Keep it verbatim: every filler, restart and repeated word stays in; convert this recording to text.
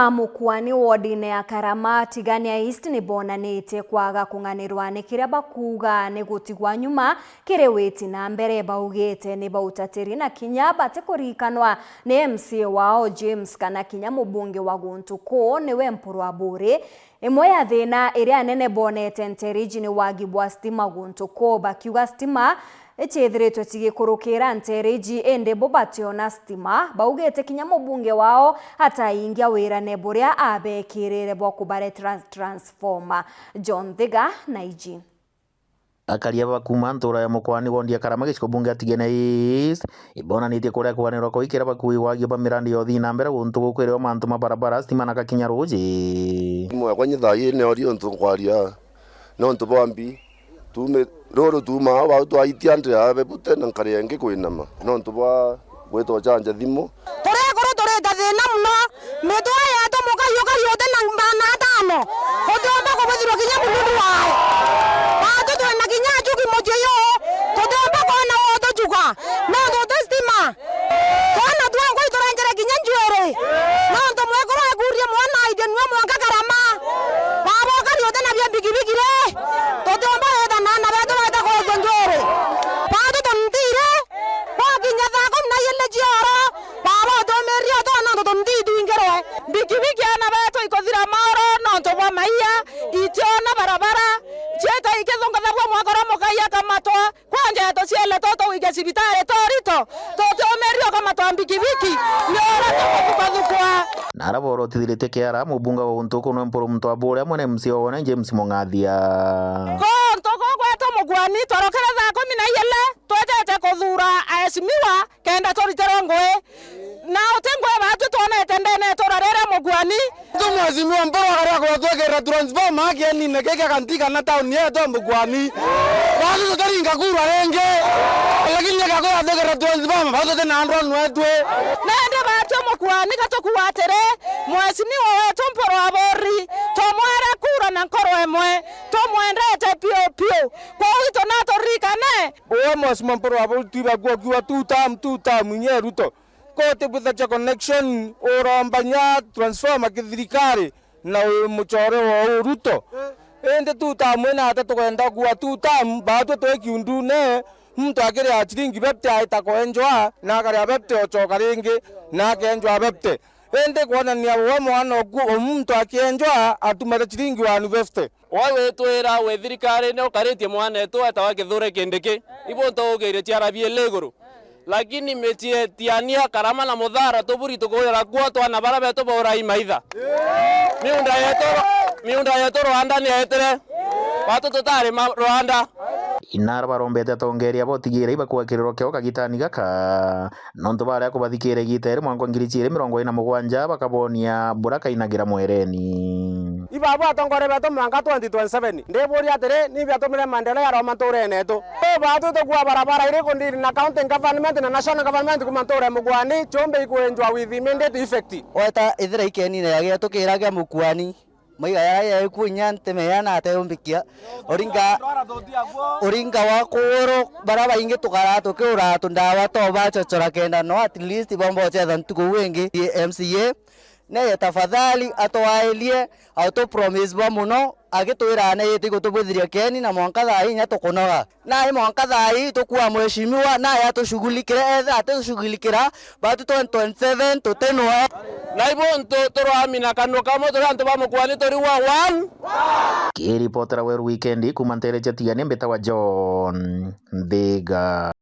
A Mukwani wodine ya Karama, Tigania East, ni bonanitie kwaga kung'anirwa ni kiria bakuuga ni gutigwa nyuma kiri witi na mbere. Baugite ni bautatiri na kinya batikurikanwa ni M C A wao James kana kinya mubunge wa guntu kuu niwe Mpuru Aburi. Imwe ya thina iria anene bonete nteere iji ni wagi bwa stima guntu kuu, bakiuga stima iciithiritwe cigikurukira nteere iji, indi bo bationa stima. Baugite kinya mubunge wao ataingia wirane buria abekirire bwa kubaretera transformer. John Thiga na iji. Akari aba ba kuuma ntuura ya Mukwani wondi ya Karama gicigo bunge ya Tigania East ibonanitie kuria kwanirwa kwa ikira bakui wagi ba mirandi ya uthii na mbere guntu gukwiriwa mantu ma barabara, stima na gakinya ruuji. Imwe yakwa nyi thaa ii ni orio untu nkwaria. Nontu bwa mbi, tuumi-, ruru tuumaa bau twaitia ndia bebute na nkari ingi kwinama. Nontu bwa gwitwa canja thimu. Turi ekuru turi ta thina mono, mitwe yetu mukai ukari uti na maana atano, tutiumba kubuthirwa kinya mununu wae. Baatu twina kinya ajuki mucii yu, tutiumba kwona utujuka, nontu uti stima. Twana twangwa iturenjere kinya njuiri, nontu mwekuru akurie mwana aithie nwe mwanka Karama. Baba ukari uti nabio mbikibiki ri, tutiumba withana na betu baita kwethua njuiri. Baatu tunthire, gwakinya thaa kumi na iiri cioro, baba utumirie utwana nontu tunthi itwingirwe. Mbikibiki ana betu ikuthira maoro nontu bwa maia, itiona barabara, ciita ikithungathagua mwakora mukai akamatwa. Kwanja tuciele tutu gwikia cibitari torito, tutiumirie ukamatwa mbikibiki, ni uria tukuthukwa. Na ara borotithiritie kiara, mubunge wa guntu kuu nwe Mpuru Muntu Aburi amwe na M C A wa wone James Mungathia. Guntu kuu gwetu Mukwani, twarokere thaa kumi na iiri, twetete kuthuura aheshimiwa kenda turitirwe ngui. Na uti ngui baatu twonete ndene itura riria Mukwani. Tu mheshimiwa Mpuru akaria kuthwikirira transformer akienine kiki akantika na tauni yetu ya Mukwani. Baatu tutaringa kura ringi. Lakini akathwikirira transformer, baatu tuti na andu anu etwi. Na indi baatu Mukwani gatukuwa atiri, mheshimiwa wetu Mpuru Aburi, tumwere kura na nkoro imwe, tumwendete piu piu. Kwou itu naturirikane. Uwe mheshimiwa Mpuru Aburi twibagu ukiuga two term, two term, inye Ruto. Koti bwithagia connection, urombania transformer kithirikari na wi mucore wa Ruto. Indi two term ina ata tukwenda kuwa two term, baatwe twi kiundune, muntu akiria ciringi fifty aita kwenjwa, na akaria fifty ocoka ringi, na akenjwa fifty. Indi kwonania we mwana oku, o muntu akienjwa, atumate ciringi one fifty. Wai witwira wi thirikari ni ukaritie mwanetu etawa Kithure Kindiki, ibuntu ugiire ciara biili iguru. Lakini micii Tiania, Karama na Muthara tuburi tukuira kuo twana bara betu baura i maitha. Miunda yetu, miunda yetu Rwanda ni etire. Batu tutari ma-, Rwanda. Inara barombete atongeria botigiire ibakuakirirwa kio kagitani gaka. Nontu baria kubathikiira igiita iri mwanka wa ngiri ciiri mirongo iiri na mugwanja, bakabonia bura kainagira mwereni. Ibabu atongoria betu mwanka twenty twenty-seven. Ndiburia atiri, ni biatumire maendeleo yaroma ntuurene yetu? Ibabu tukua barabara iriku ndiri na county government na national government kuma ntuure Mukwani, ciumbe ikwenjwa with immediate effect? Weta ithira ikenine ya gietu kiira gia Mukwani. Maiga yara yaikuo inya nteme yana ateyumbikia. Uringa, uringa wa kuguru, bara baingi tukara tukiura tundawa to bachocora kenda no at least bomba ocetha ntuku wingi. M C A, neye tafadhali atwairie, autu promise bwa muno, agitwira ne yiti gutubuthiria keni na mwanka thaa inya tukunoga. Nai mwanka thaa ii tukua mheshimiwa, nai atushughulikire, etha atitushughulikira, batu twenty twenty-seven tutinwe. Na ibuntu turwami na kanua kamwe turi antu ba Mukwani turi wa one. Kiripotera Weru Wikendi kuma nteere cia Tigania, mbitawa John Nthiga.